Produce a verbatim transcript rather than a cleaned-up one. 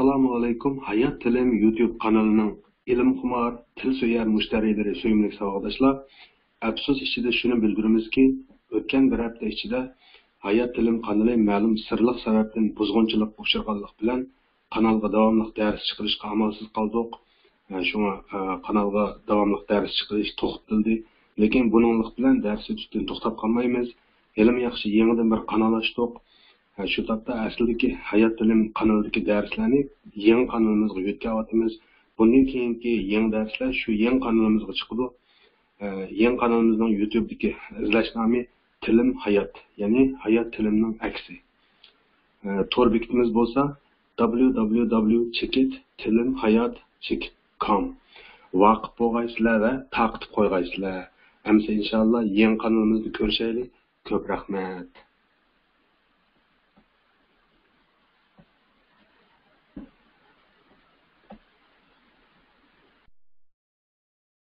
ئەسسالامۇ ئەلەيكۇم، ھايات تىلىم يۇتيۇب قانىلىنىڭ ئىلىمخۇمار، تىل سۆيەر مۇشتەرىلىرى، سۆيۈملۈك ساۋاقداشلار. ئەپسۇس ئىچىدە شۇنى بىلدۈرىمىزكى، ئۆتكەن بىر ھەپتە ئىچىدە ھايات تىلىم قانىلى مەلۇم سىرلىق سەۋەبتىن بۇزغۇنچىلىققا ئۇچرىغانلىقى بىلەن قانالغا داۋاملىق دەرس چىقىرىشقا ئامالسىز قالدۇق. ئە، شۇڭا، ئە، قانالغا داۋاملىق دەرس چىقىرىش توختىتىلدى. لېكىن بۇنىڭلىق بىلەن دەرس ئۆتۈشتىن توختاپ قالمايمىز. ھېلىمۇ ياخشى يېڭىدىن بىر قانال ئاچتۇق. ئە، شۇ تاپتا ئەسلىدىكى ھايات تىلىم قانىلىدىكى دەرسلەرنى يېڭى قانىلىمىزغا يۆتكەۋاتىمىز. بۇندىن كېيىنكى يېڭى دەرسلەر شۇ يېڭى قانىلىمىزغا چىقىدۇ. ئە، يېڭى قانىلىمىزنىڭ يۇتيۇبتىكى ئىزلەش نامى تىلىم ھايات، يەنى ھايات تىلىمنىڭ ئەكسى. ئە، تور بېكىتىمىز بولسا، دابليۇ دابليۇ دابليۇ چېكىت تىلىم ھايات چېكىت كوم. ۋاقىپ بولغايسىلەر ۋە تارقىتىپ قويغايسىلەر. ئەمسە ئىنشاللا يېڭى قانىلىمىزدا كۆرۈشەيلى. كۆپ رەھمەت.